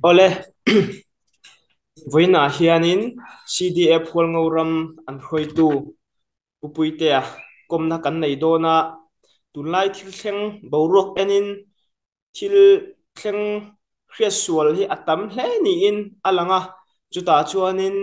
Awle, vawiinah hianin CDF Hualngo ram an hruaitu Pu Puitea kawmna kan nei dawn a, tunlai thil thleng boruak enin thil thleng hriatsual hi a tam hle niin a lang a, chutah chuanin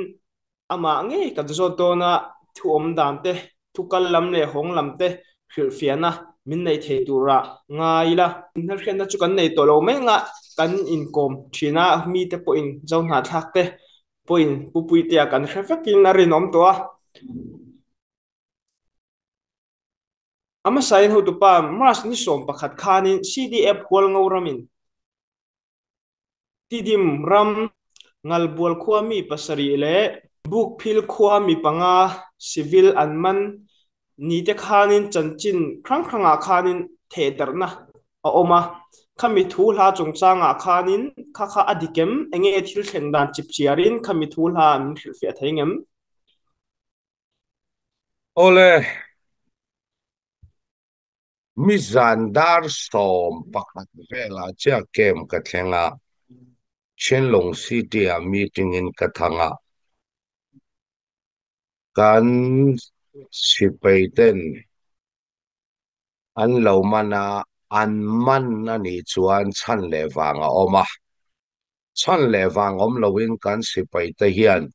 amah ngei kan zawt dawn a, thu awm dan te, thu kal lam leh hawng lam te hrilhfiahna min nei thei tura ngai ila. Hmelhriatna chu kan nei tawh lo mai anga kan inkawm thin a, mite pawhin zo hnahthlak te pawhin Pu Puitea kan hre vekin a rinawm tawh a. A hmasain hotupa March ni 11 khanin CDF Hualngo ramin Tidim ram Ngalbual khua mi pasarih leh Bukphil khua mi panga civil an man ni te khanin chanchin hrang hrangah khanin thehdarhna a awm a. Khami thu hla chungchangah khanin kha kha a dik em? Enge thil thleng dan chipchiarin khami thu hla min hrilhfiah thei ngem? Awle, mi zan dar 11 velah chiah camp ka thleng a, Shenlong City ah meeting in ka thang a, kan sipai ten an lo man a, an man a nih chuan chhan leh vang a awm a. Chhan leh vang awm loin kan sipai te hian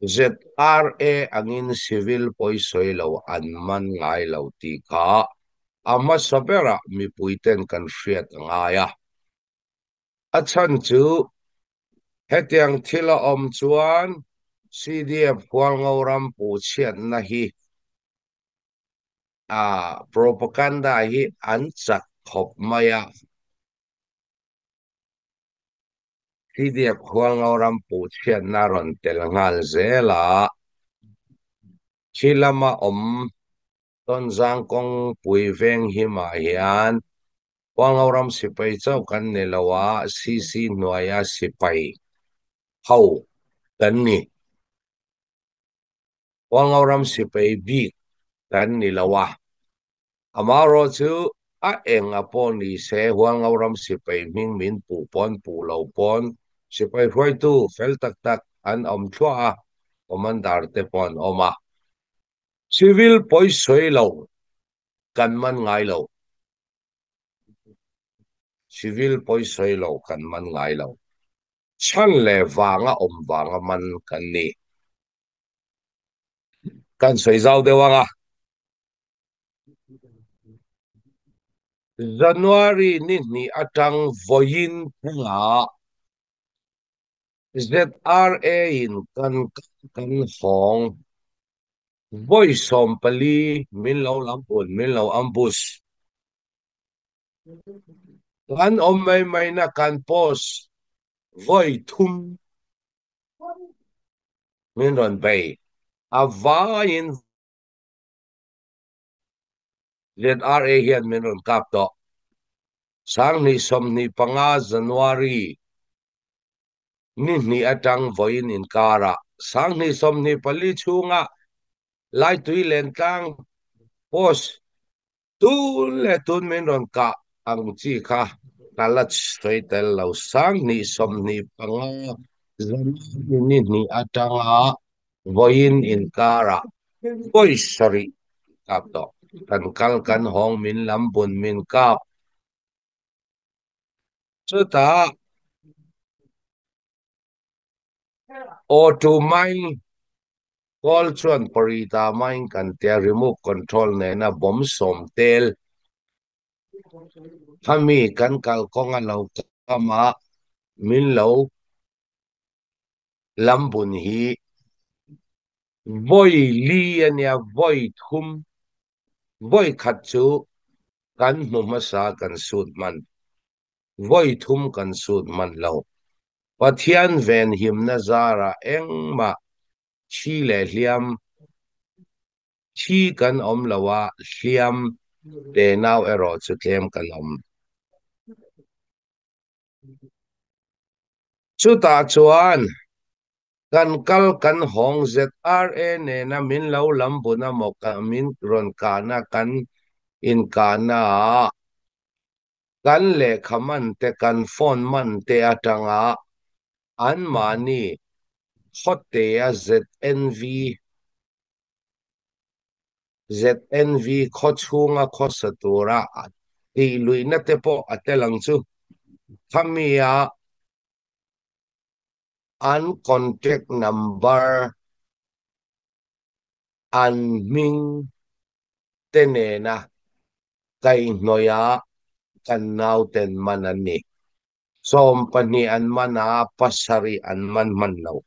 ZRA angin civil pawisawi lo an man ngai lo tih kha a hmasa berah mipui ten kan hriat a ngai a. A chhan chu hetiang thil a awm chuan CDF Hualngo ram puhchhiatna hi a propaganda hi an chak khawp mai a. CDF Hualngo ram puhchhiatna rawn tel nghal zel a, khi lama awm Tonzang kawngpui veng himah hian Hualngo ram sipai chauh kan ni lo a, CC hnuaia sipai ho kan ni. Hualngo ram sipai bik kan ni lo a. Amaherawh chu a eng a pawh ni se Hualngo ram sipai hming min puh pawn puh lo pawn sipai hruaitu fel tak tak an awm thluah a, commander te pawh an awm a. Civil pawisawi lo kan man ngai lo. Civil pawisawi lo kan man ngai lo. Chhan leh vanga awm vanga man kan ni. Kan sawi zau deuh ang a. January ni hnih atang vawiin thlengah ZRA in kan kan hawng vawi 14 min lo lam un min lo ambush. Kan awm mai mai na kan post vawi thum min rawn bei a vaiin ZRA hian min rawn kap tawh. 2025 January ni hnih atang vawiin inkarah 2024 chhunga Laitui Lentlang post tun leh tun min rawn kah ang chi kha ka la sawi tel lo. 2025 January ni hnih atanga vawiin inkarah vawi sarih kap tawh. Kan kal kan hawng min lam bun min kap. Chutah auto mine kawl chuan parita mine kan tia remove control nena bomb sawm tel khami kan kalkawng a lo kam a min lo lam bun hi vawi li a nia vawi thum vawi khat chu kan hmu hmasa kan sut hman vawi thum kan sut hman lo. Pathian ven himna zarah engmah thi leh hliam thi kan awm lo a, hliam te nau erawh chu tlem kan awm. Chutah chuan kan kal kan hawng ZRA nena min lo lam bun a maw min rawn kahna kan inkahna ah kan lehkha man te kan phone man te atanga Anmahni khawtea ZNV ZNV khaw chhunga khawsa tura tih luihna te pawh a tel ang chu. Khami-a an contact number an hming te nena kaihhnawih a kan nauten man an ni. 12 an man a, pasarih an man hman lo.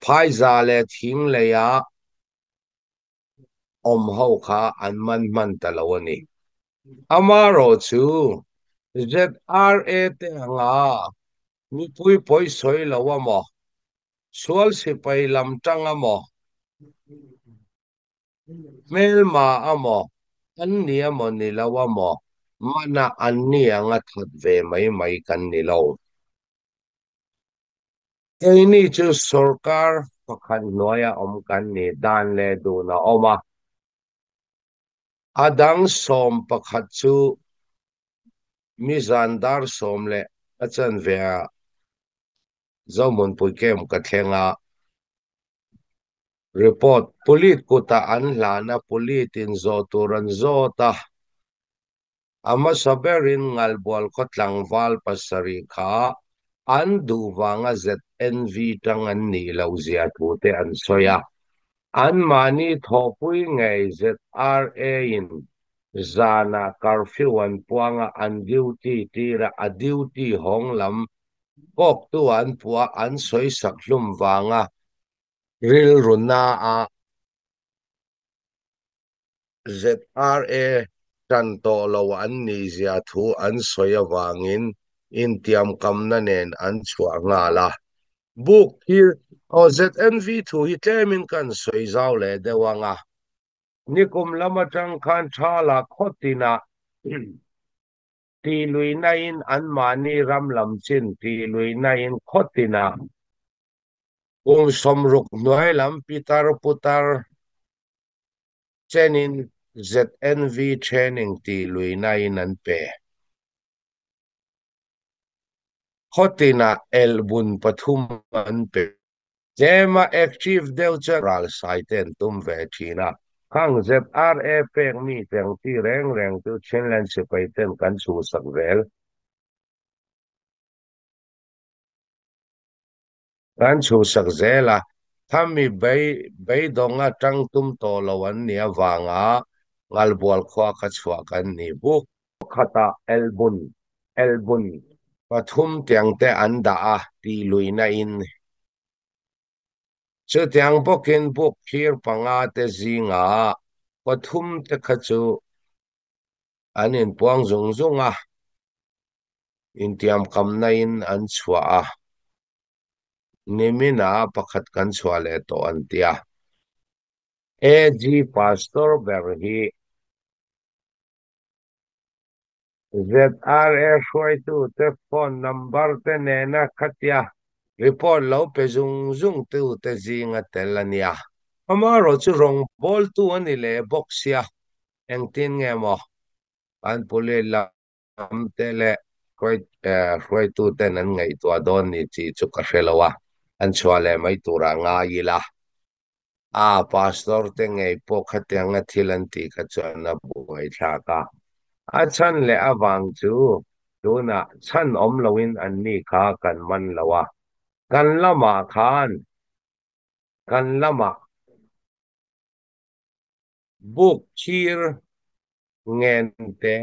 Phaiza leh thing leia awm ho kha an man hman ta lo a ni. Amaherawhchu, ZRA te anga mipui pawisawi lo a maw, sual sipai lam tang a maw, Hmelma a maw, an ni a maw ni lo a maw, mana an ni anga that ve mai mai kan ni lo. Keini chu sorkar pakhat hnuaia awm kan ni, dan leh dun a awm a. A dang 11 chu mi zan dar sawm leh a chanve ah Zohmunpui camp ka thleng a. Report, Pulit kutah an hlan a, Pulit in zawh tur an zawt a. A hmasa berin Ngalbual khaw tlangval pasarih kha an duh vanga ZNV tang an nih loh zia thu te an sawi a. Anmahni thawhpui ngei ZRA in zanah curfew an puang a, an duty tir a, a duty hawng lam kawktu an puah an sawi sak hlum vanga rilru na a ZRA tan tawh lo an nih zia thu an sawi avangin intiamkamna nen an chhuah nghal a. Book hi aw ZNV thu hi tlemin kan sawi zau leh deuh ang a. Nikum lam atang khan Thala khaw tinah tihluihnain anmahni ram lam chin tihluihnain khaw tinah kum 60 hnuai lam pitar putar chenin ZNV training tih luihnain an pe. Khaw tinah elbun pathum an pe. Tlema active deuh chuan ral sai te an tum ve thin a. Khang ZRA pek mi teng ti reng reng chu Chinland sipai ten kan chhuhsak zel. Kan chhuhsak zel a, khami bei beidawnga tang tum tawh lo an nih avanga Ngalbual khua kha chhuah kan ni buk. Pakhatah elbun, elbun, pathum tiang te an dah a tih luihna in. Chutiang bawkin buk phir panga te zingah pathum te kha chu an inpuang zung zung a, intiamkamna in an chhuah a, niminah pakhat kan chhuah leh tawh an ti a. AG Pastor ber hi ZRA hruaitute phone number te nena khatia report lo pe zung zung tute zinga tel a nia. Amaherawhchu rawngbawltu a ni leh bawk sia, engtin nge maw an police lam te leh hruaituten an ngaihtuah dawn ni tih chu ka hre lo a, an chhuah leh mai turah ngai ila. A pastor te ngei pawh khatianga thil an tih kha chuan a buaithlak a. A chhan leh avang chu tunah chhan awm loin anni kha kan man lo a, kan lamah khan kan lamah buk thir ngen te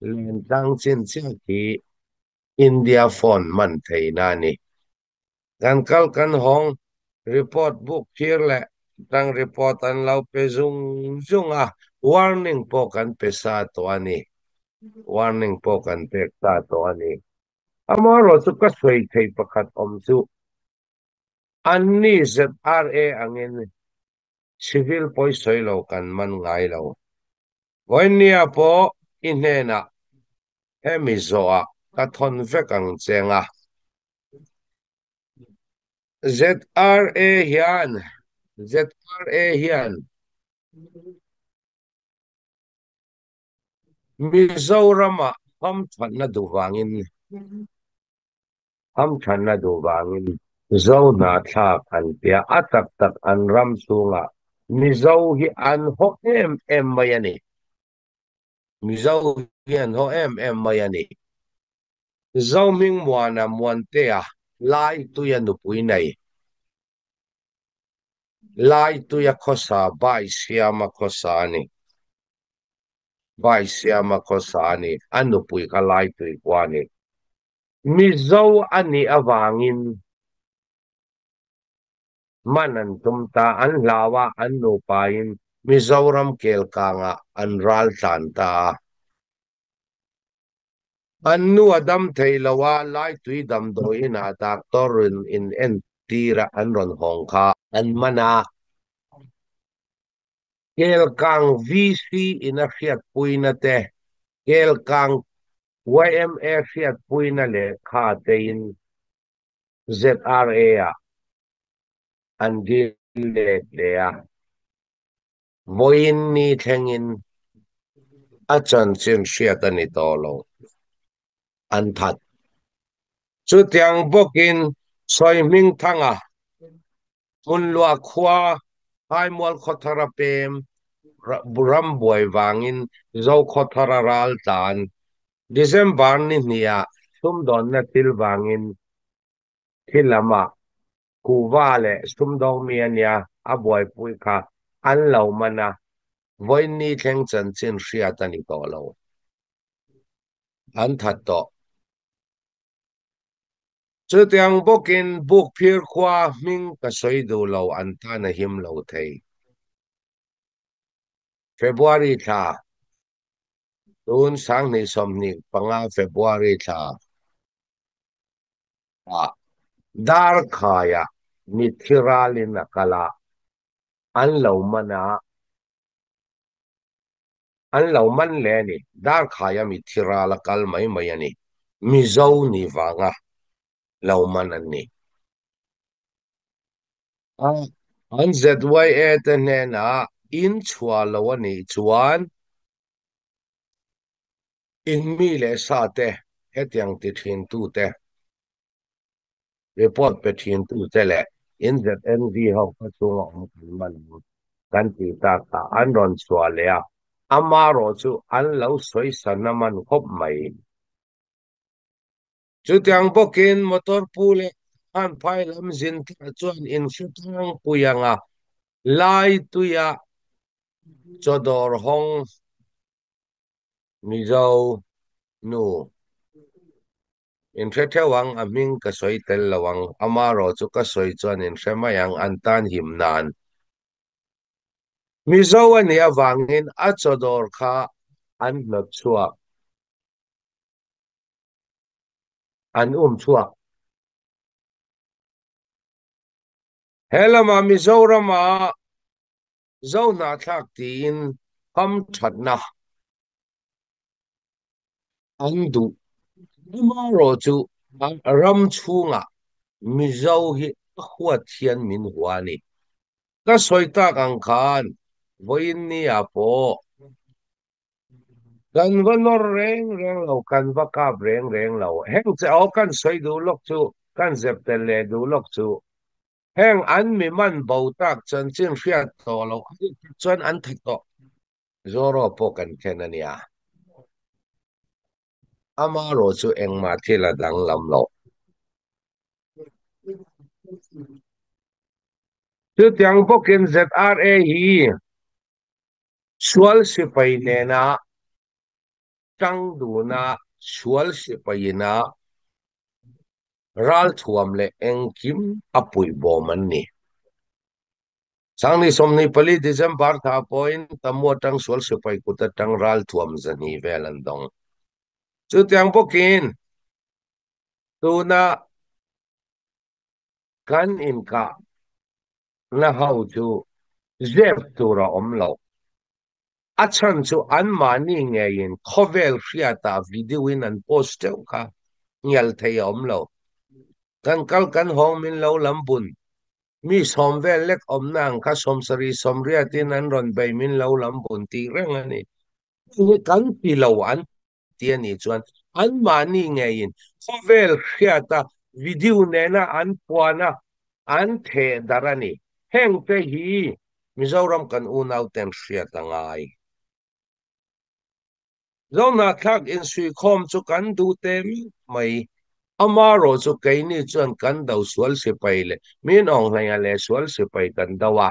len tlang chin chiah khi India phone man theihna a ni. Kan kal kan hawng report book thir leh tang report an lo pe zung zung a, warning pawh kan pe sa tawh a ni. Warning pawh kan pek sa tawh a ni. Amaherawhchu ka sawi thei pakhat awm chu anni ZRA angin civil pawisawi lo kan man ngai lo. Vawinia pawh i hnenah hemi zawhah ka thawn vek ang cheng a. ZRA hian ZRA hian Mizoramah hamthatna duh vangin Hamthanna duh vangin Zo hnahthlak an tia a tak tak an ram chhungah Mizo hi an haw em em mai a ni. Mizo hi an haw em em mai a ni. Zohmingmuana Muantea Laituia nupui nei. Laituia khawsa Bai Siama khawsa a ni. Bai Siama khawsa a ni. A nupui kha Laitui khua a ni. Mizo a nih avangin man an tum ta, an hlau a, an nupain Mizoram kelkangah an ral tlan ta a. An nu a dam thei lo a, Laitui damdawiin ah doctor in in entir a an rawn hawng kha. An man a, Kelkang VC in a hriatpuina te, Kelkang yma hriatpuina lehkha tein ZRA ah an dil let leh a. Vawiin ni thlengin a chanchin hriat a ni tawh lo. An that. Chutiang bawkin Sawihmingthanga Hmunluah khua Haimual khawthara pem rambuai vangin Zokhawthara ral tlan December ni hniah sumdawnna thil vangin thi lamah kuhva leh sumdawng mi a nia a buaipui kha an lo man a, vawiin ni thleng chanchin hriat a ni tawh lo. An that tawh. Chutiang bawkin Bukphir khua hming ka sawi duh lo an tan a him lo thei. February thla tun 2025 February thla ah Darkhaiah mitthi ralin a kal a, an lo man a, an lo man leh a ni. Darkhaia mitthi ral a kal mai mai a ni. Mizo ni vanga lo man an ni. An ZYA te hnenah in chhuah lo a nih chuan In mi leh sa te, hetiang ti thin tu te, report pe thin tu te leh in ZNV ho kha chhunga awm kan man ang kan tih tak kha an rawn chhuah leh a, amarawh chu an lo sawi san a man khawp mai. Chutiang bawkin motor pu leh khanphai lam zin tah chuan in hre tlangpui anga lai tuia chawdawr hawng Mizo nu in hre theuh ang, a hming ka sawi tel lo ang, amarawh chu ka sawi chuan in hre mai ang, an tan him nan. Mizo a nih avangin a chawdawr kha an hnawt chhuak, an um chhuak. He lamah Mizorama Zohnahthlak tiin hamthatna an duh. Amaherawh chu ram chhungah Mizo hi a huat hian min hua a ni. Ka sawi tak ang khan vawiin nia pawh kan va nawr reng reng lo, kan va kap reng reng lo. Heng che aw kan sawi duh lawk chu, kan zep tel leh duh lawk chu Heng an mi man bo tak chanchin hriat tawh loh a nih tak chuan an that tawh. Zoro pawh kan khen a nia. Amarawh chu engmah thil a danglam lo. Chutiang bawkin ZRA hi sual sipai nena tang duna sual sipaina Ralthuam leh engkim a puihbawm an ni. 2024 December thla pawhin Tamu atang sual sipai kut atang ralthuam 200 vel an dawng. Chutiang bawkin tuna kan inkah na ho chu zep tur a awm lo. A chhan chu anmahni ngeiin khawvel hriatah video in an post teuh kha ngial thei a awm lo. Kan kal kan hawng min lo lam bun. Mi sawm vel lek awmna ang kha 70 80 in an rawn bei min lo lam bun tih reng a ni. Hei hi kan ti lo an ti a nih chuan anmahni ngeiin khawvel hriata video nena an puana an theh darh a ni. Hengte hi Mizoram kan unauten hriat a ngai. Zohnahthlak insuihkhawm chu kan duh teh meuh mai. Amarawh chu keini chuan kan do sual sipai leh min awnghlaia leh sual sipai kan do a.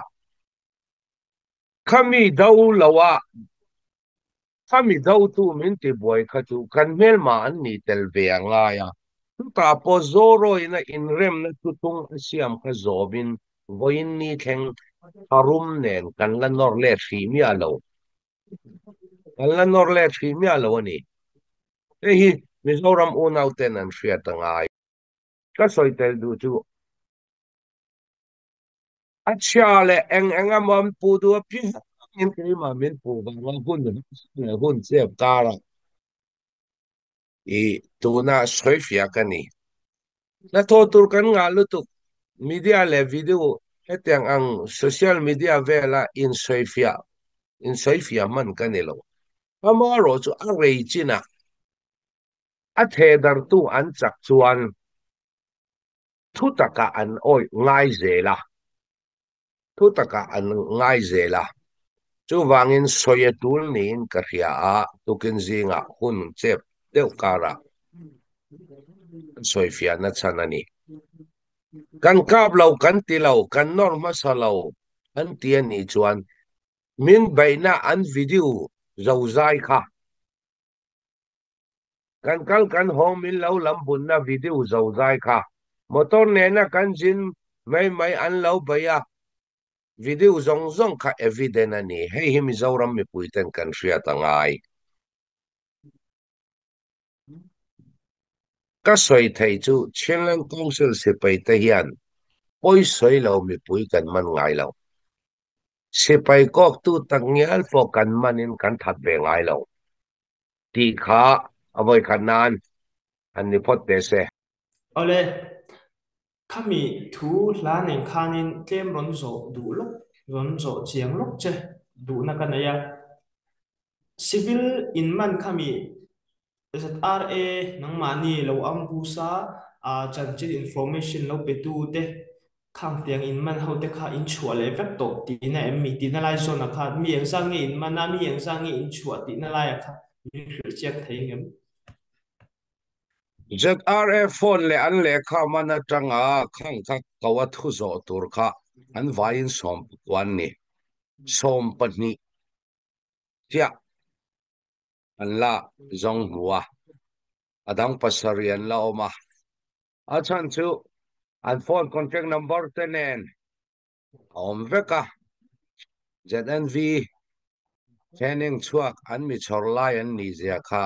Khami do lo a, khami dotu min tibuai kha chu kan hmelma an nih tel ve a ngai a. Chutah pawh Zorawina inremna thuthung a siam kha zawmin vawiin ni thleng tharum nen kan la nawr let hrih miah lo. Kan la nawr let hrih miah lo a ni. Hei hi Mizoram unauten an hriat a ngai. Ka sawi tel duh chu a chhia leh eng eng emaw an puh duh apiangin keimah min puh vanga hun leh hun chep karah i tuna sawifiah ka ni. Hnathawh tur kan ngah lutuk, media leh video hetiang ang social media vela insawifiah insawifiah hman ka ni lo. Amaherawh chu a rei chinah a thehdartu an chak chuan thu takah an awih ngai zel a. Thu takah an ngai zel a, chuvangin sawi a tul niin ka hria a, tukin zingah hun chep deuh karah kan sawifiahna chhan a ni. Kan kap lo, kan ti lo, kan nawr hmasa lo an ti a nih chuan min beihna an video zozai kha Kan kal kan haw min lo lam bunna video zozai kha motor nena kan zin mai mai an lo bei a, video zawng zawng kha evident a ni, hei hi Mizoram mipui ten kan hriat a ngai. Ka sawi theih chu Chinland Council sipai te hian pawi sawi lo mipui kan man ngai lo. Sipai kawktu takngial pawh kan manin kan that ve ngai lo. Tih kha a vawikhat nan han ni phawt teh se. Awle, khami thu hla nen khanin tlem rawn zawh duh lawk, rawn zawh chiang lawk che duhna ka nei a. Civil in man khami ZRA nangmahni lo ambush a, chanchin information lo petu te Khang tiang in man ho te kha in chhuah leh vek tawh tihna em mi tihna lai zawnah kha mi engzat nge in man a, mi engzat nge in chhuah tihna laiah kha min hrilh chiang thei ngem? ZRA phone leh an lehkha man atanga khang kha ko a thu zawh tur kha an vaiin 11 ni, 12 chiah an la zawng hmu a, a dang pasarih an la awm a. A chhan chu an phone contact number te nen a awm vek a, ZNV training chhuak an mi chhawr lai an nih zia kha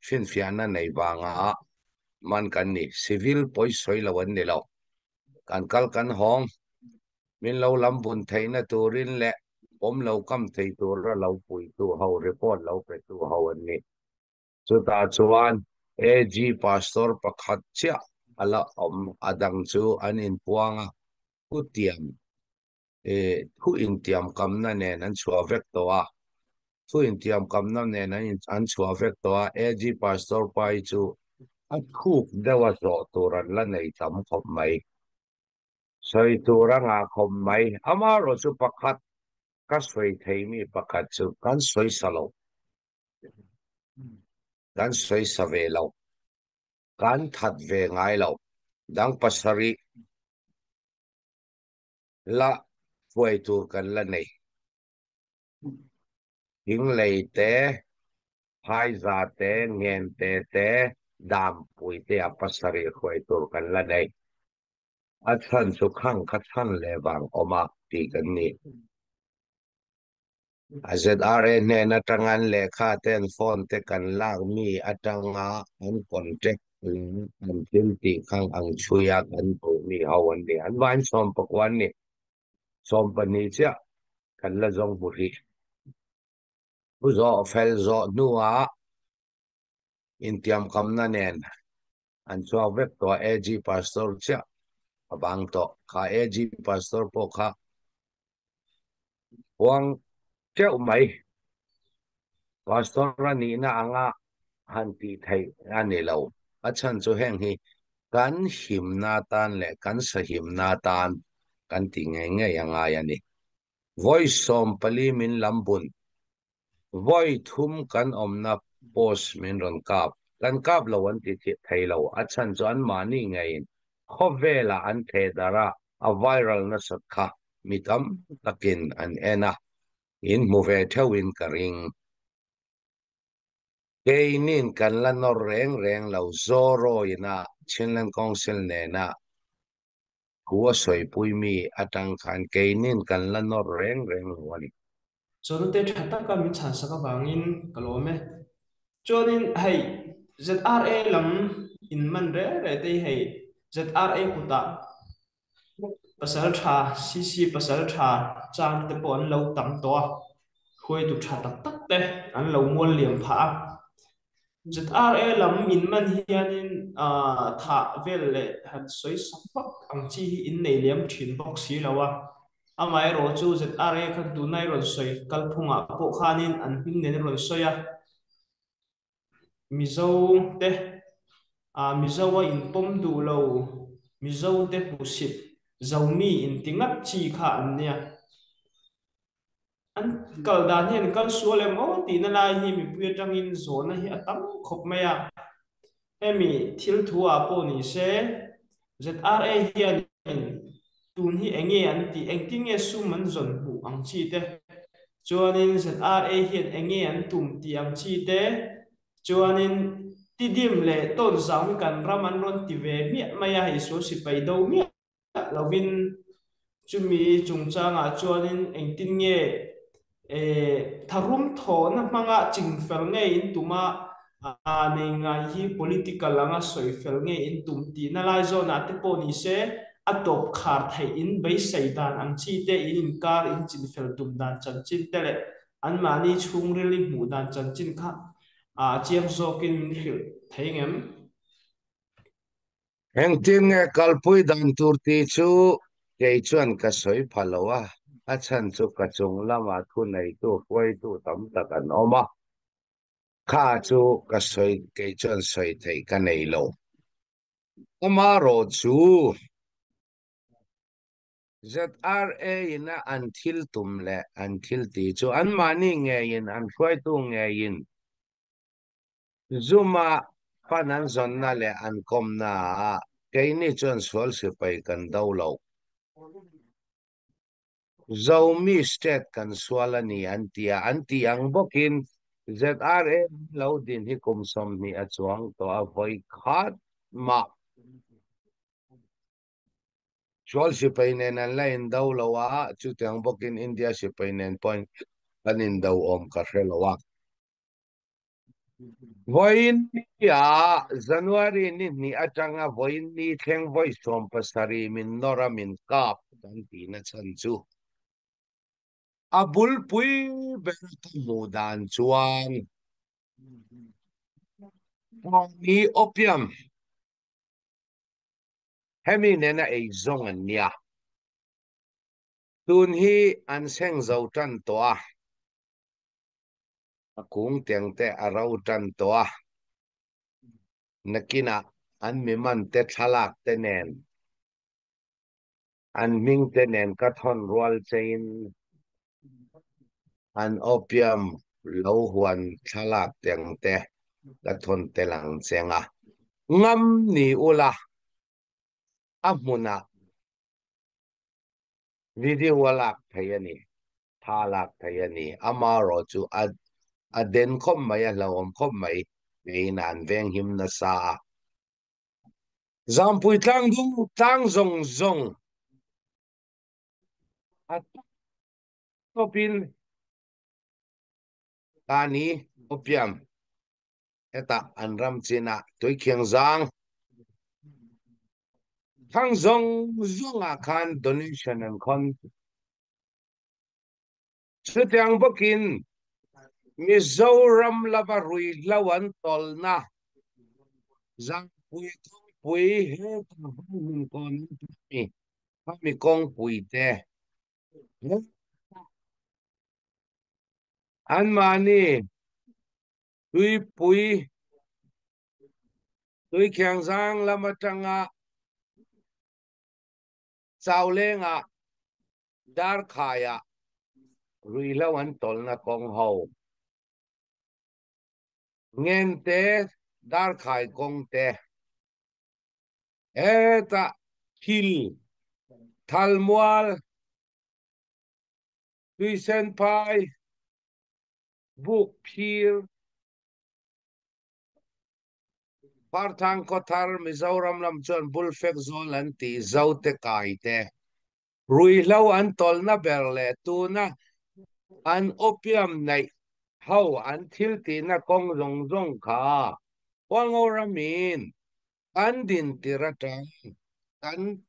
finfiahna nei vanga man kan ni. Civil pawi sawi lo an ni lo. Kan kal kan hawng, min lo lam bun theihna turin leh pawm lo kam thei tura lo puitu ho, report lo petu ho an ni. Chutah chuan AG Pastor pakhat chiah a la awm, a dang chu an inpuang a, thu tiam thu intiam kamna nen an chhuah vek tawh a, thu intiam kamna nen an chhuah vek tawh a, AG Pastor pa hi chu a thuk deuh a zawh tur an la nei tam khawp mai, sawi tur a ngah khawp mai, amaherawh chu pakhat ka sawi thei mi pakhat chu kan sawi sa lo. Kan sawi sa ve lo. Kan that ve ngai lo. Dang pasarih la hruai tur kan la nei. Thinglei te, Phaiza te, Ngente te, Dampui te a pasarih hruai tur kan la nei. A chhan chu khang kha chhan leh vang awm a tih kan ni. A ZRA hnen atanga an lehkha te an phone te kan lak mi atanga an contact leh an thil tih khang ang chhui a kan duh mi ho an ni. An vain 19 an ni. 12 chiah kan la zawng hmu hrih. Thu zawh fel zawh hnuah intiamkamna nen an chhuak vek tawh a, AG Pastor chiah a bang tawh. Kha AG Pastor pawh kha Huang teuh mai. Pastor a nihna anga han tih theih a ni lo. A chhan chu heng hi Kan himna tan leh kan sahimna tan kan ti ngei ngei a ngai a ni. Vawi 14 min lam bun, vawi thum kan awmna post min rawn kap. Kan kap lo an ti thei lo, a chhan chu anmahni ngeiin khawvelah an theh darh a, a viral nasat kha mi tam takin an en a, in hmu ve theuhin ka ring. Keinin kan la nawr reng reng lo, Zoroina Chinland Council nena thu a sawipui mi atang khan keinin kan la nawr reng reng lo a ni. Chawhnute tha taka min chhansak avangin ka lawm e. Chuanin hei ZRA lam in man reng reng te hi hei ZRA kutah Pasal tha, CC pasal tha chang te pawh an lo tam tawh a, hruaitu tha tak tak te an lo mual liam phah a. ZRA lam in man hianin thah vel leh han sawi sak vak ang chi hi in nei liam thin bawk si lo a. Amaherawh chu ZRA khan tunai rawn sawi kalphungah pawh khanin an hming nen a rawn sawi a. Mizo te ah Mizo a inpawm duh lo, Mizo te hmusit, Zomi inti ngat chi kha an nia. An kal dan hi an kal sual em aw tihna lai hi mipui atangin zawhna hi a tam khawp mai a. Hemi thil thu ah pawh ni se, ZRA hianin tun hi enge an tih, engtin nge sum an zawn hmuh ang chi te, chuanin ZRA hian enge an tum tih ang chi te, chuanin Tidim leh Tawnzau hi kan ram an rawn ti ve hmiah mai a, hei sual sipai do miah lovin chumi chungchangah chuanin engtin nge tharum thawhna hmanga chingfel nge in tum a, nei ngai hi political anga sawifel nge in tum tihna lai zawnah te pawh ni se a tawp khar theih in beisei dan ang chi te in inkar in chinfel tum dan chanchin te leh anmahni chhungril i hmuh dan chanchin kha chiang zawkin min hrilh thei ngem? Engtin nge kalpui dan tur tih chu kei chuan ka sawi pha lo a, a chhan chu ka chung lamah thuneitu hruaitu tam tak an awm a, kha chu ka sawi kei chuan sawi theih ka nei lo. Amaherawh chu ZRA in a an thil tum leh an thil tih chu anmahni ngeiin an hruaitu ngeiin Zuma fan an zawnna leh an kawmna ah keini chuan sual sipai kan do lo. Zomi state kan sual a ni an ti a, an tih ang bawkin ZRA an lo din hi kum 20 a chuang tawh a, vawi khat mah sual sipai nen an la indo lo a, chutiang bawkin India sipai nen pawhin kan indo awm ka hre lo a. Vawiin ah January ni hnih atanga vawiin ni thleng vawi 70 min nawr a min kap kan tihna chhan chu a bulpui ber ka hmuh dan chuan Mahni opium hemi nena ei zawng an nia. Tun hi an seng zo tan tawh a. A kung teng te a ro tan tawh a, nakinah an mi man te thlalak te nen, an hming te nen ka thawn rual chein an opium lo huan thlalak teng te ka thawn tel ang cheng a. Ngam ni ula, a hmunah video a lak thei a ni. Tha lak thei a ni. Amaherawh chu a a den khawp mai, a hlauhawm khawp mai ngeiin an venghim nasa a. Zampui tlang dung tlang zawng zawng a tawpin Kani Opium hetah an ram chinah tuikhiang zang thang zawng zawngah khan donation an khawn. Chutiang bawkin Mizoram lama ruihhlo an tawlhna Zangpui kawngpui heta hmun kawn an ti a mi kawngpui te anmahni tuipui. Tuikhiangzang lam atanga Chaulenga Darkhaia ruihhlo an tawlhna kawng ho. Ngente Darkhai kawng te. Hetah thil Thalmual Tuisenphai Bukphir Parthang Khawthar Mizoram lam chuan Bulfek zawl an tih Zote kai te ruihhlo an tawlhna ber leh tuna an opium neih ho an thil tihna kawng zawng zawng kha Hualngo ramin an din tir atang kan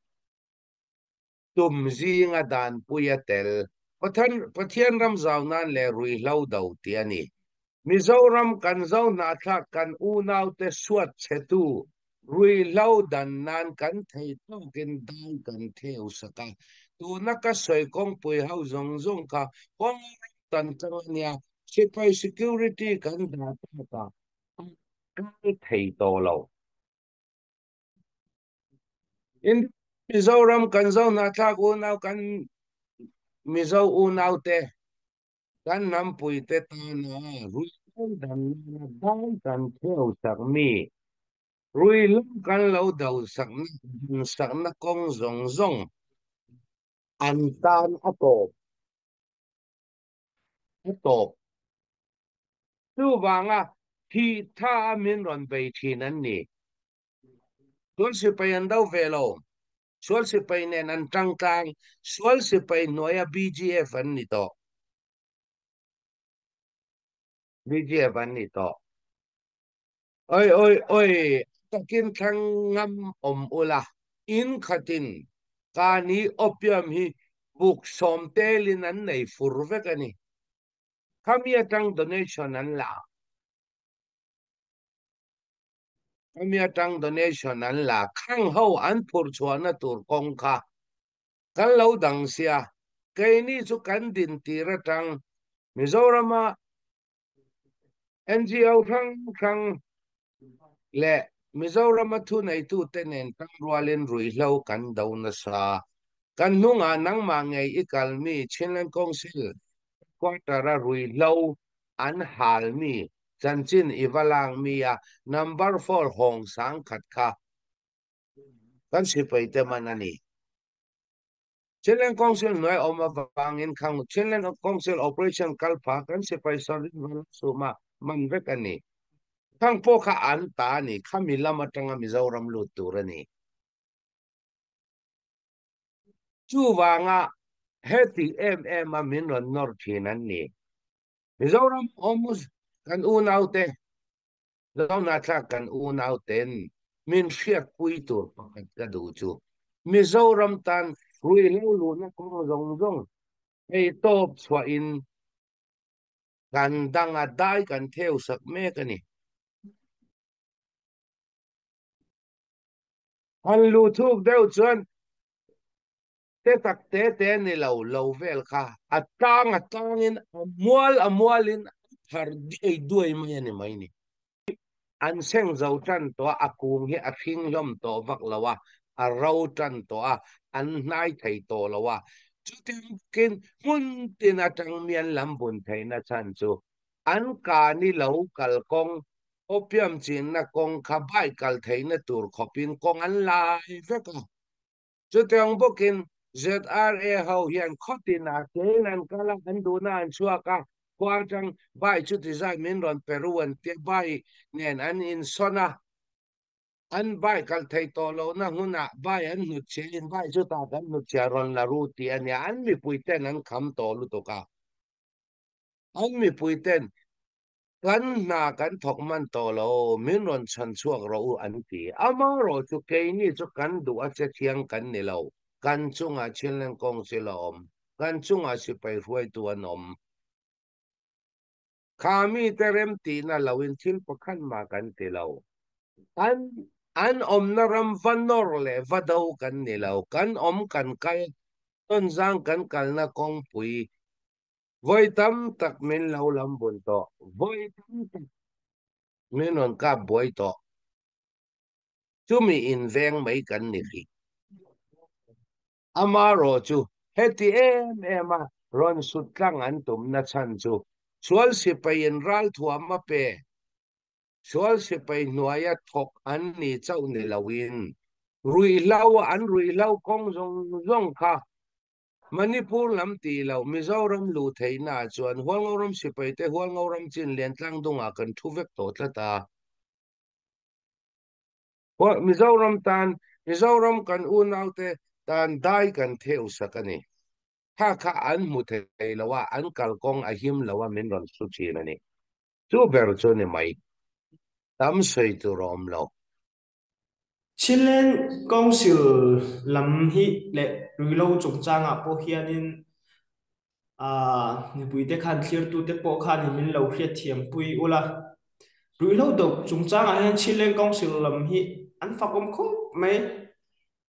tum zinga danpui a tel. Pathian ram zau nan leh ruihhlo do tih a ni. Mizoram kan zo hnahthlak kan unaute suat chhetu ruihhlo dan nan kan thei tawkin dai kan theu sak a. Tuna ka sawi kawngpui ho zawng zawng kha kawng ram tan tlang a nia, sipai security kan dah takah a kal thei tawh lo. In Mizoram kan zo hnahthlak unau kan Mizo unaute kan hnampuite tana ruihhlo dan nana dai kan theu sak mi, ruihhlo kan lo do sakna dan sakna kawng zawng zawng an tan a tawp a tawp. Chuvanga thih tha a min rawn bei thin an ni. Sual sipai an do ve lo. Sual sipai nen an tang tlang. Sual sipai hnuaia BGF an ni tawh. BGF an ni tawh. Oi oi oi takin thlang ngam awm ula in khatin kani opium hi buk sawm telin an nei fur vek a ni. Khami atang donation an la. Khami atang donation an la khang ho an phurh chhuahna tur kawng kha kan lo dang sia, keini chu kan din tir atang Mizorama NGO hrang hrang leh Mizorama thuneitute nen tangrualin ruihhlo kan do nasa. Kan hnungah nangmah ngei i kalmi Chinland Council headquarter-a ruihhlo an halmi Chanchin i va lang mi a, number four hawng sang khat kha kan sipai te man a ni. Chinland Council hnuai awm avangin khang Chinland Council operation kal pha kan sipai sawn rin va la suma man vek a ni. Khang pawh kha an ta a ni, khami lam atanga Mizoram lut tur a ni. Chuvanga heti em em a min rawn nawr thin an ni. Mizoram awm kan unaute, Zohnahthlak kan unauten min hriatpui tur pakhat ka duh chu Mizoram tan ruihhlo luhna kawng zawng zawng hei tawp chhuahin kan danga dai kan theu sak mek a ni. Han luh thuk deuh chuan Te tak te te ni lo lo vel kha a tlang a tlangin a mual a mualin a phar duai duai mai a ni mai ni. An seng zo tan tawh a, a kung hi a hring hlawm tawh vak lo a, a ro tan tawh a, an hnai thei tawh lo a. Chutiang bawkin hmun tin atang mi an lam bun theihna chhan chu an ka ni lo kalkawng, opium chinna kawng kha bike kal theihna tur khawpin kawng an lai vek a. Chutiang bawkin ZRA ho hian khawtinah kein an kal a, an duhna an chhuak a, khua atang bai chu design min rawn pe ru an tia, bai nen an insawn a, an bai kal thei tawh lohna hunah bai an hnutchhiahin bai chutah kan hnutchhia rawn la ru tih a nia, an mipuiten an kham tawh lutuk a, an mipuiten Kan hna kan thawk hman tawh lo, min rawn chhan chhuak rawh u an ti. Amaherawh chu keini chu kan duh a che thiang kan ni lo, kan chungah Chinland Council a awm, kan chungah sipai hruaitu an awm. Kha mite remtihna loin thil pakhat mah kan ti lo. An an awmna ram va nawr leh va do kan ni lo, kan awm kan kal, tawnzang kan kalna kawngpui Vawi tam tak min lo lam bun tawh, vawi tam tak min rawn kap buai tawh. Chumi inveng mai kan ni rih. Amarawhchu heti em em a rawn sut tlang an tumna chhan chu sual sipaiin ralthuam a pe, sual sipai hnuaia thawk an ni chauh ni loin ruihhlo an ruihhlo kawng zawng zawng kha Manipur lam tih loh Mizoram luh theihna ah chuan Hualngoram sipaite Hualngoram chin Liantlang dungah kan thu vek tawh tlat a. Mizoram tan, Mizoram kan unaute tan dai kan theu sak a ni. Kha kha an hmu thei lo a, an kalkawng a him lo a min rawn su thin a ni. Chu ber chu ni mai. Tam sawi tur a awm lo. Chinland Council lam hi leh ruihhlo chungchangah pawh hianin Mipuite khan thlirtute pawh khanin min lo hriatthiampui ula. Ruihhlo dawp chungchangah hian Chinland Council lam hi an fakawm khawp mai.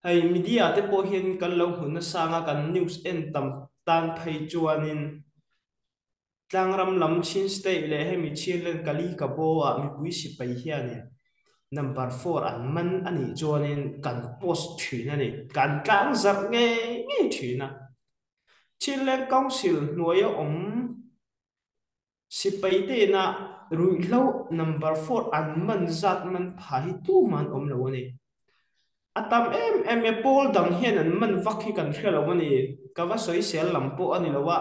Hei media te pawh hian kan lo hmu nasa anga kan news en tam tan phei chuanin Tlangram lam Chin State leh hemi Chinland Kali Kabaw ah mipui sipai hianin number four an man a nih chuanin kan post thin a ni. Kan tlang zarh ngei ngei thin a. Chinland Council hnuaia awm sipai tena ruihhlo number four an man zat man pha hi tumah an awm lo a ni. A tam em em e, pawl dang hian an man vak hi kan hre lo a ni. Ka va sawisel lam pawh a ni lo a,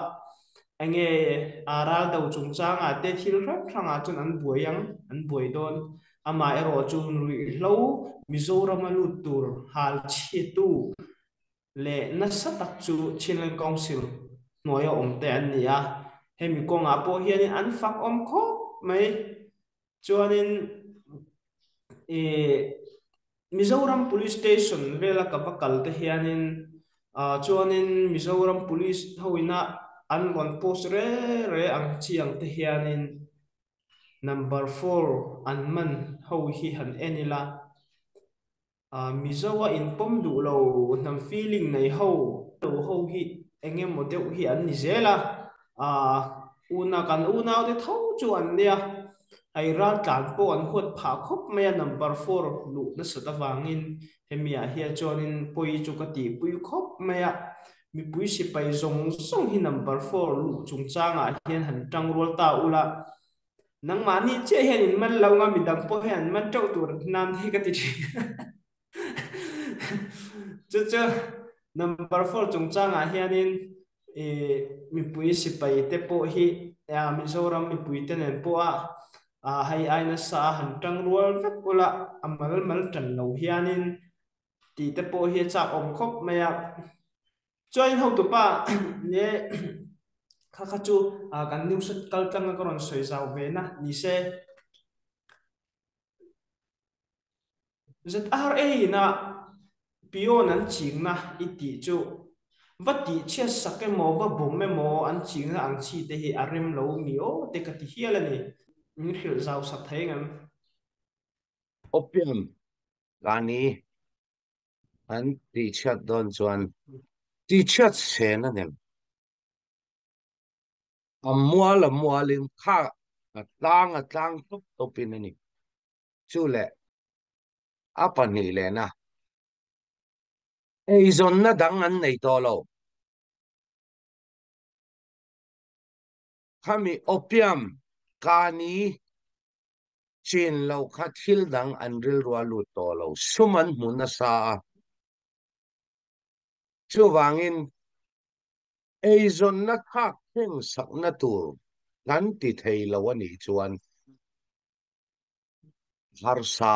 enge a ral do chungchangah te thil hrang hrangah chuan an buai ang, an buai dawn. Amaherawhchu ruihhlo Mizorama lut tur hal chhiatu leh nasa tak chu Chinland Council hnuaia awm te an ni a, hemi kawngah pawh hianin an fak awm khawp mai. Chuanin ih Mizoram Police Station vela ka va kal te hianin ah chuanin Mizoram Police ho ina an rawn post re re ang chi ang te hianin number four an man ho hi han en ila. Mizo a inpawm duh lo hnam feeling nei ho lo ho hi eng emaw deuh hi an ni zel a, una kan unaute tho chu an nia, hei raltlan pawh an huat phah khawp mai a number four luh nasat avangin hemi ah hian chuanin pawi chu ka tihpui khawp mai a, mipui sipai zawng zawng hi number four luh chungchangah hian han tangrual ta ula. Nangmahni chiah hian in man lo nga midang pawh hian an man teuh tur nan hi ka ti thin. Chu chu number four chungchangah hianin mipui sipai te pawh hi Mizoram mipui te nen pawha hei ai nasa a han tang rual vek ula a mal mal tan lo hianin tih te pawh hi a chak awm khawp mai a. Chuanin hotupa nge kha kha chu kan news kal tlanga ka rawn sawi zau ve na ni se. ZRA ina peon an chingna i tih chu va tih chhiat sak emaw va bawm emaw an chingna ang chi te hi a rem lo mi aw te ka ti hial a ni. Min hrilh zau sak thei ngem? Opium Lani an tihchhiat dawn chuan tihchhiat sen a nem. A mual a mualin kha a tlang a tlang tawp tawpin a ni. Chu leh a pahnih lehna eizawnna dang an nei tawh lo. Khami opium kani Chin lo kha thil dang an rilru a lut tawh lo, sum an hmu nasa a. Chuvangin, eizawnna thlak thleng sakna tur kan ti thei lo a nih chuan harsa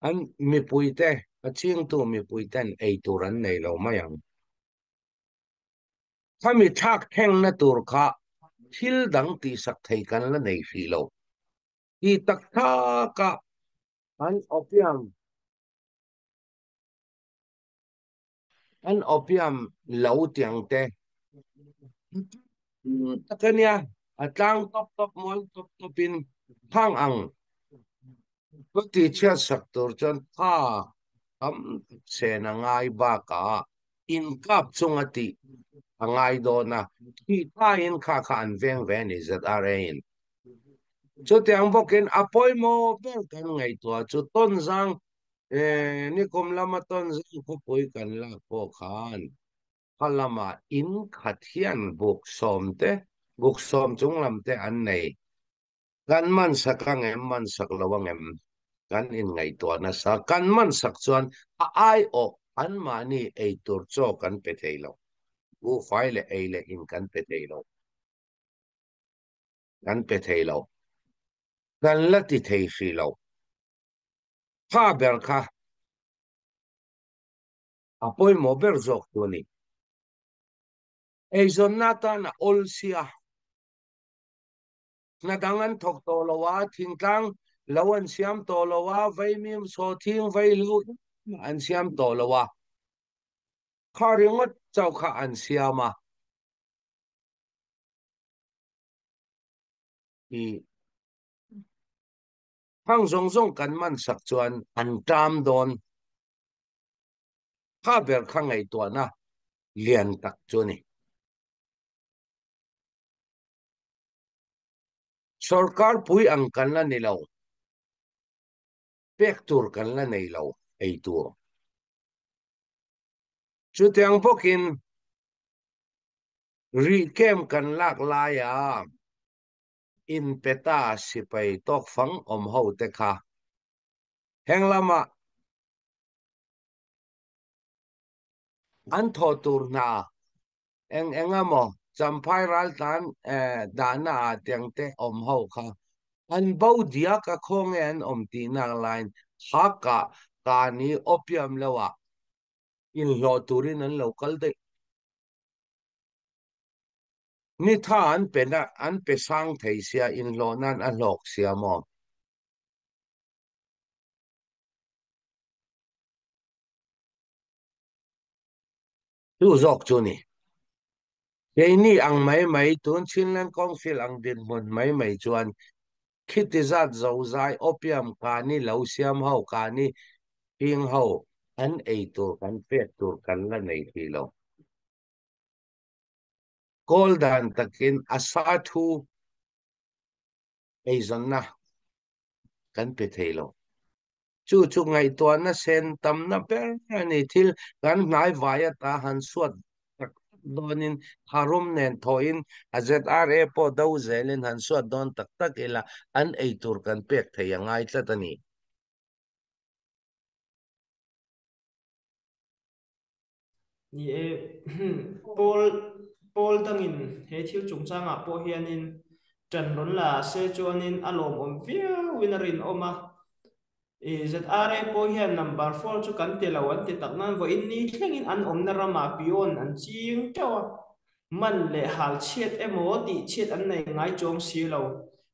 an mipuite, a chingtu mipuiten ei tur an nei lo mai ang. Khami thlak thlengna tur kha thil dang tihsak thei kan la nei hrih lo. Tih tak taka an opium an opium lo tiang te tak a nia, a tlang tawp tawp mual tawp tawpin phang ang ka tihchhiatsak tur chuan tha tam tak sen a ngai bakah inkap chunga tih a ngai dawn a, thih thain kha kha an veng ve a ni ZRA in. Chutiang bawkin a pawimawh ber kan ngaihtuah chu Tonzang nikum lama Tonzang khawpui kan lak pawh khan kha lamah in khat hian buk sawm te, buk sawm chung lam te an nei. Kan man sak angem, man sak lo angem kan inngaihtuah nasa. Kan man sak chuan a aiawh anmahni ei tur chaw kan pe thei lo. Buhfai leh ei leh in kan pe thei lo. Kan pe thei lo. Kan la ti thei hrih lo. Kha ber kha a pawimawh ber zawk tu a ni. Eizawnna atan a awl sia. Hna dang an thawk tawh lo a, thingtlang lo an siam tawh lo a, vaimim, sawhthing, vaihlo an siam tawh lo a. Kha ringawt chauh kha an siam a. I hang zawng zawng kan man sak chuan an ṭam dawn. Kha ber kha ngaihtuahna lian tak chu a ni. Sorkar pui ang kan la ni lo. Pek tur kan la nei lo ei tur. Chutiang bawkin rih kem kan lak laia inpe ta sipai tawk fang awm ho te kha heng lama an thawh tur hna eng eng emaw Champhai raltlan dahna ah tiang te awm ho kha an bo diak a khaw nge an awm tihnak laiin kha kah kani opium lo ah inhlawh turin an lo kal daih. Ni tha an pe na an pe sang thei sia inhlawh nan a hlawk sia maw? Chu zawk chu ni. Keini ang mai mai tun Chinland Council ang dinhmun mai mai chuan khiti zat zozai opium kani lo siam ho kani hing ho an ei tur kan pek tur kan la nei thei lo. Kawl dan takin a sa thu eizawnna kan pe thei lo. Chu chu ngaihtuahna sen tamna ber a ni. Thil kan hnai vai ata han suat tak tak dawnin tharum nen thawhin a ZRA pawh do zelin han suat dawn tak tak ila an eitur kan pek thei a ngai tlat a ni. Ni e, Paul Paul dangin he thil chungchangah pawh hianin ṭan rawn la se chuanin a lawmawm viauin a rinawm a. I ZRA pawh hian number four chu kan ti lo an ti tak nan vawiin ni thlengin an awmna ramah peon an ching ṭeuh a. Man leh hal chhiat emaw tih chhiat an nei ngai chuang si lo.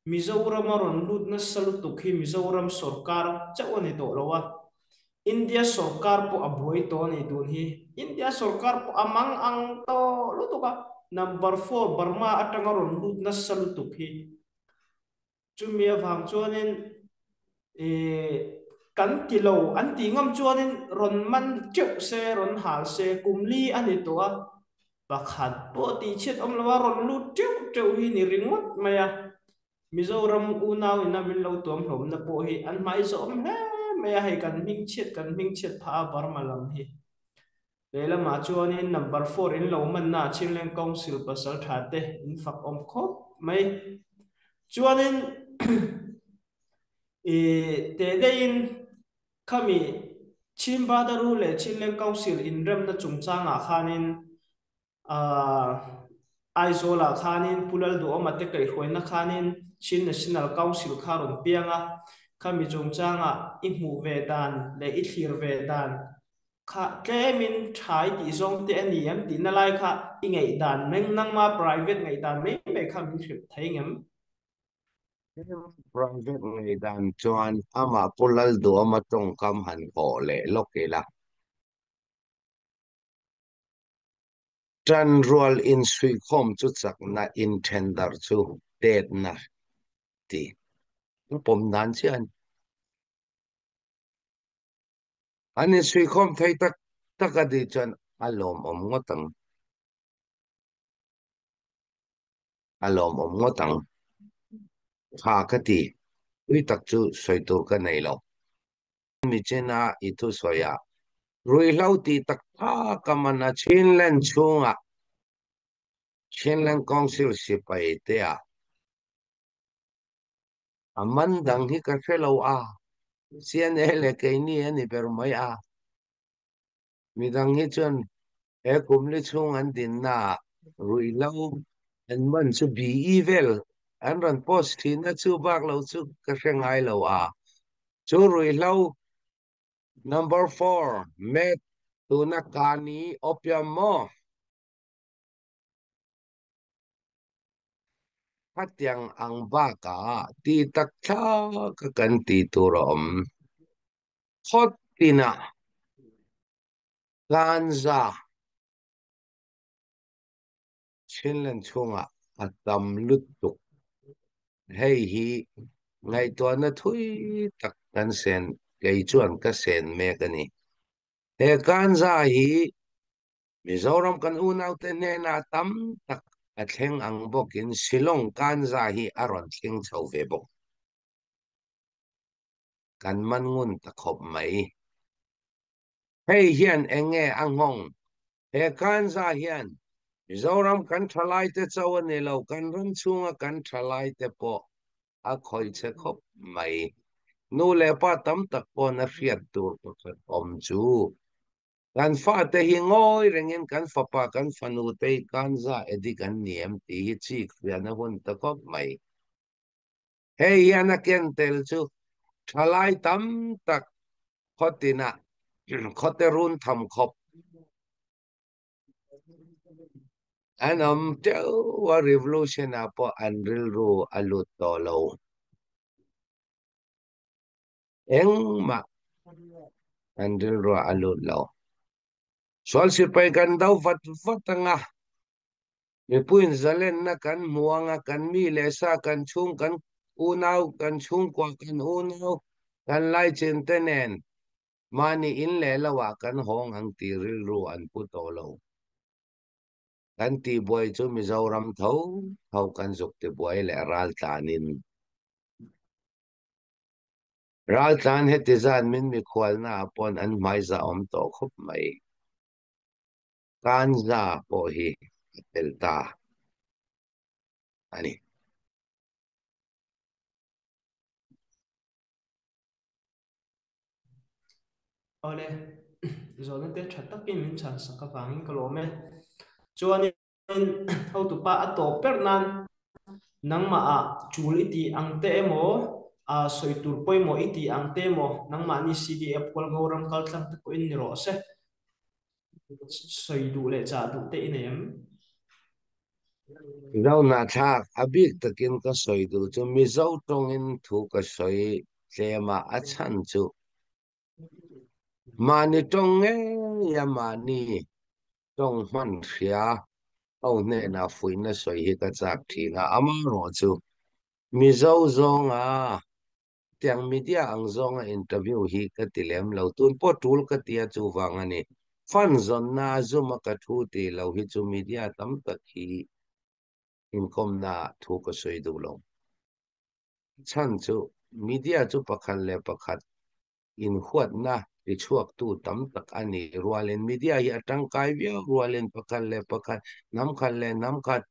Mizoram a rawn lut nasa lutuk hi Mizoram sawrkar chauh a ni tawh lo a. India sawrkar pawh a buai tawh a ni tun hi. India sawrkar pawh a mang ang tawh lutuk a, number four Burma atanga rawn lut nasa lutuk hi. Chumi avang chuanin ih kan ti lo an tih ngam chuanin rawn man teuh se, rawn hal se kum li a ni tawh a, pakhat pawh tih chhiat awm lo a rawn lut teuh teuh hi ni ringawt mai a. Mizoram unau ina min lo tuam hlawmna pawh hi an hmai zawm hle mai a, hei kan hming chhiat kan hming chhiat phah a Burma lam hi. Lehlamah chuanin number four in lo manna ah Chinleng Council pasal tha te in fak awm khawp mai. Chuanin i teh deihin khami Chhimbadaru leh Chinleng Council inremna chungchangah khanin Aizawlah khanin Pu Lalduhawma te kaihhruaina khanin Chin National Council kha rawn piang a, khami chungchanga i hmuh ve dan leh i thlir ve dan kha tlemin tha i tih zawng te a ni em tihna lai kha i ngaihdan meng nangma private ngaihdan mai mai kha min hrilh thei ngem? Private ngaihdan chuan amah Pu Lalduhawma tawngkam han hawh leh lawk ila. Ṭanrual insuihkhawm chu chakna inthendarh chu tetna ti a pawm dan chiah a ni. An insuihkhawm thei tak tak a tih chuan a lawmawm ngawt ang. A lawmawm ngawt ang. Tha ka ti. Ui tak chu sawi tur ka nei lo. Michina i thusawi ah ruihhlo tih tak tak a man a. Chinland chhungah Chinland Council sipai te ah a man dang hi ka hre lo a, CNA leh keini a ni ber mai a. Midang hi chuan he kum li chhung an dinna ah ruihhlo an man chu BE vel an rawn post thin a, chu bak lo chu ka hre ngai lo a. Chu ruihhlo number four meth tuna kani opium maw? Khatiang ang bakah ti tak thlak a kan ti tur a awm. Khawt tinah Tlanza Chinland chhungah a tam lutuk. Hei hi ngaihtuahna thui tak kan sen kei chuan ka sen mek a ni. He Tlanza hi Mizoram kan unaute hnenah tam tak a thleng ang bawkin Shillong Kanza hi a rawn thleng chho ve bawk. Kan man ngun ta khawp mai. Hei hian eng nge a nghawng? He Kanza hian Mizoram kan thalaite cho a ni lo, kan ram chhunga kan thalaite pawh a khawih che khawp mai. Nu leh pa tam tak pawn a hriat tur pakhat awm chu Kan fate hi ngawi rengin kan fapa kan fanu te hi kanza addict an ni em tih hi chik fiahna hun ta khawp mai. Hei hian a ken tel chu thalai tam tak khawtinah khawte run tham khawp an awm teuh a, revolution ah pawh an rilru a lut tawh lo. Engmah kan rilruah a lut lo. Sual sipai kan do vat vat anga, mipuiin zalenna kan hmu anga, kan mi leh sa, kan chhung, kan unau, kan chhungkua, kan unau, kan laichin te nen mahni in leh lo ah kan hawng ang tih rilru an pu tawh lo. Kan tihbuai chu Mizoram tho tho kan zuk tibuai leh raltlanin. Raltlan heti zat min mikhualna ah pawn an hmaiza awm tawh khawp mai. Kanza pawh hi a tel ta a ni. Awle, zawhna te tha takin min chhan sak avangin ka lawm e. Chuanin hotupa a tawp ber nan nangmah ah tul i tih ang te emaw, sawi tur pawimawh i tih ang te emaw, nangmahni CDF Hualngo ram kal tlang te pawhin ni rawh se. Sawi duh leh chah duh te i nei em? Zohnahthlak a bik takin ka sawi duh chu Mizo tawngin thu ka sawi tlem a, a chhan chu Mahni tawng ngei a mahni tawng hman hria ho hnenah fuihna sawi hi ka chak thin a, amaherawh chu Mizo zawnga tiang media ang zawnga interview hi ka ti lem lo, tun pawh tul ka ti a chuvang a ni. Fund zawnna a zum a ka thu tih lo hi chu media tam tak hi inkawmna ah thu ka sawi duh lo. Chhan chu media chu pakhat leh pakhat inhuatna tichhuaktu tam tak a ni rualin media hi a tangkai viau rualin pakhat leh pakhat, hnam khat leh hnam khat,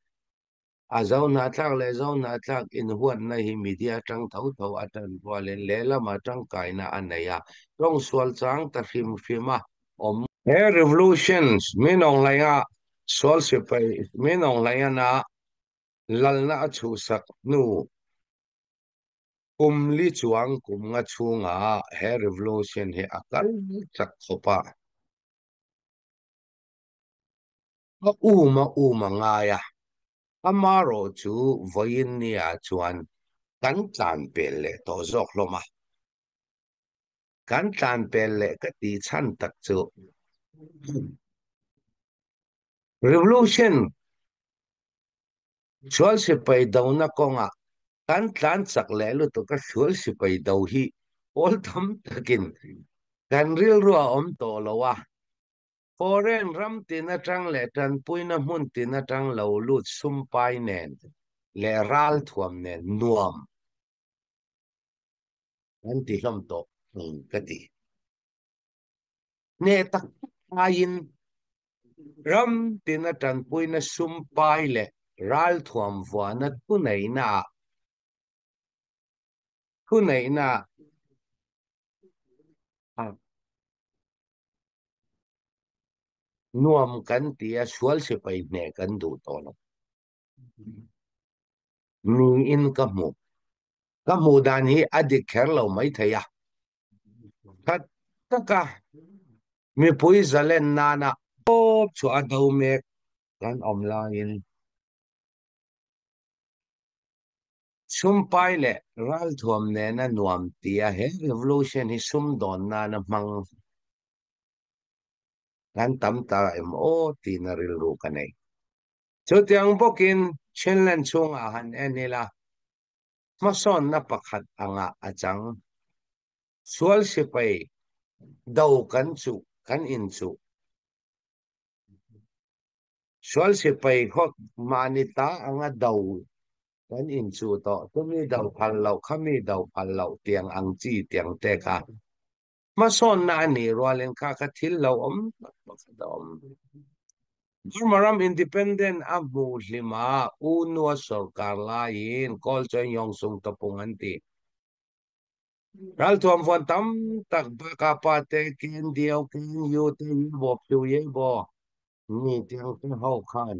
a zo hnahthlak leh zo hnahthlak inhuatna hi media atang tho tho a tan rualin lehlamah tangkaina a nei a, tawngsual chang ta hrim hrim a awm. He revolutions min awng hlaia sual sipai min awng hlaiana lalna a chhuhsak hnu kum li chuang kum nga chhunga he revolution hi a kal chak khawp a. A um a um a ngai a, amarawh chu vawiin nia chuan kan tlan pel leh tawh zawk hlawm a. Kan tlan pel leh ka tih chhan tak chu revolution Sual sipai dona kawngah kan tlan chak leh lutuk a, sual sipai do hi pawl tam takin kan rilru a awm tawh lo a, foreign ram tin atang leh tanpuina hmun tin atang lo lut sumpai nen leh ralthuam nen nuam. Kan ti hlawm tawh ang ka ti. Hneh tak tak aiin ram tina tanpuina sum pai leh ralthuam vuahna thuneihnaah thuneihna ah nuam kan ti a, sual sipai hneh kan duh tawh lo. Niin ka hmu. Ka hmuh dan hi a dik kher lo maithei a. That taka mipui zalen nana tawp chu a do mek kan awm laiin sumpai leh ralthuam nena nuam tia he revolution hi sumdawn nana hmang kan tam ta em aw tina rilru ka nei. Chutiang bawkin Chinland chhungah han en ila hmasawnna pakhat angah a chang. Sual sipai do kan chuh kan inchuh. Sual sipai khaw mahni ta anga do kan inchuh tawh. Chumi do phal loh, khami do phal loh tiang ang chi tiang te kha hmasawnna a nih rualin kha kha thil lo awm tak pakhat a awm. Burma ram independent a hmuh hlima U Nua sorkar laiin Kawl chuan Yawngsung Tapung an ti. Ralthuam vuan tam tak baka pa te Ken Dio, Ken Yu te Ye Bo Phyu Ye Bo ni tiang te ho khan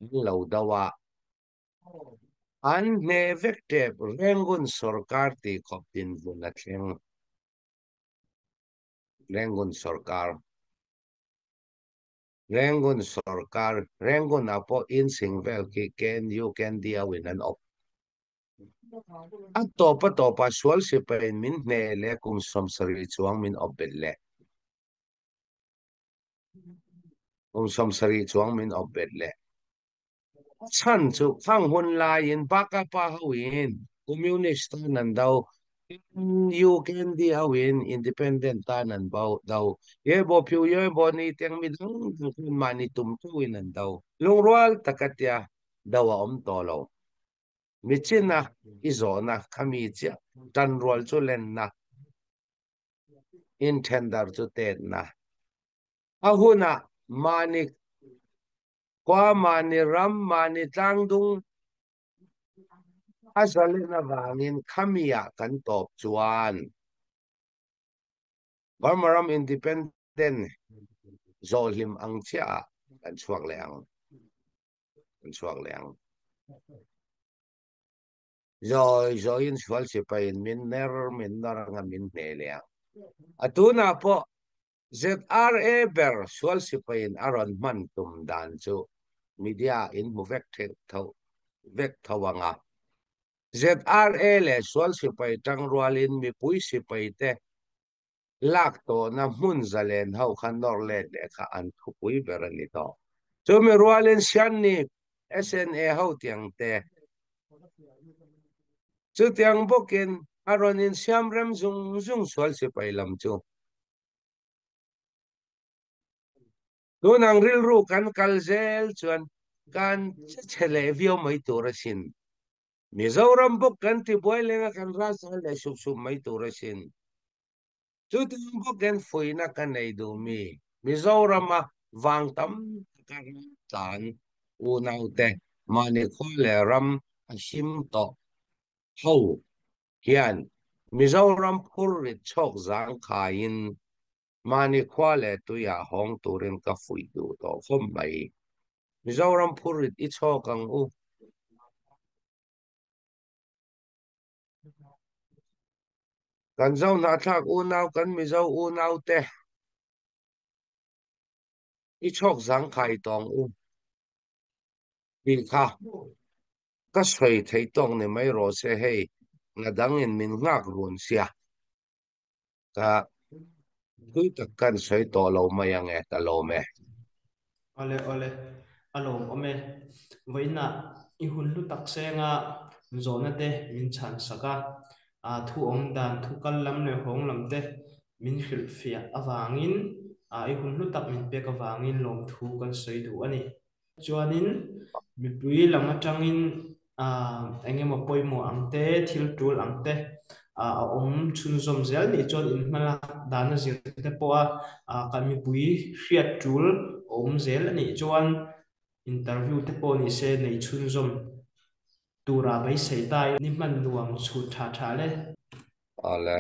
an lo do a. An hneh vek tep Rangoon sorkar tih khawp dinhmun a thleng. Rangoon sorkar. Rangoon sorkar, Rangoon ah pawh insing vel khi KNU, KNDO in an awp. A tawp a tawpah sual sipain min hneh leh kum 70 chuang min awp bet leh. Kum 70 chuang min awp bet leh. A chhan chu khang hun laiin Bakapa hoin Communist tan an do, KNU, KND hoin Independent tan an do, Ye Bo Phyu Ye Bo Ni tiang midang dang khan mahni tum theuhin an do. Lungrual taka tia do a awm tawh lo. Michina i zawhna khami chiah tanrual chu lenna, inthendar chu tetna. A hunah mahni khua, mahni ram, mahni tlangdung a zalen avangin khamiah kan tawp chuan Burma ram independent zawhhlim ang chiahah kan chhuak leh ang. Kan chhuak leh ang. Zawi zawiin sual sipaiin min ner min nawr anga min hneh leh ang. A tunah pawh ZRA ber sual sipaiin a rawn hman tum dan chu media in hmu vek tho vek tho ang a. ZRA leh sual sipai tangrualin mipui sipai te lak tawhna hmun zalen ho kha nawr let leh kha an thupui ber a ni tawh. Chumi rualin Sianni SNA ho tiang te chutiang bawkin a rawn insiam rem zung zung sual sipai lam chu. Tunang rilru kan kal zel chuan kan che chhe leh viau mai tur asin. Mizoram bawk kan ti buai lenga kan ralzal leh sup sup mai tur asin. Chutiang bawkin fuihna ka nei duh mi, Mizorama vang tam taka raltlan unaute mahni khua leh ram a him tawh ho hian Mizoram phurrit chhawk zangkhaiin mahni khua leh tuiah hawng turin ka fuih duh tawh khawp mai. Mizoram phurrit i chhawk ang u. Kan zo hnahthlak unau, kan Mizo unau te i chhawk zangkhai tawng u tih kha ka sawi theih tawk ni mai rawh se hei na dangin min nghak run sia. Ka tui tak kan sawi tawh lo mai ang e, ka lawm e. Awle awle, a lawm awm e. Vawiinah i hun hlu tak senga zawhna te min chhan sak a, thu awm dan, thu kal lam leh hawng lam te min hrilhfiah avangin, i hun hlu tak min pek avangin lawmthu kan sawi duh a ni. Chuanin mipui lam atangin eng emaw pawimawh ang te, thil tul ang te A awm chhunzawm zel nih chuan in hmalak dana zir te pawha kan mipui hriat tul awm zel a nih chuan interview te pawh ni se nei chhunzawm tura beisei ta ila. Ni hman nuam chhut tha tha le. Awle.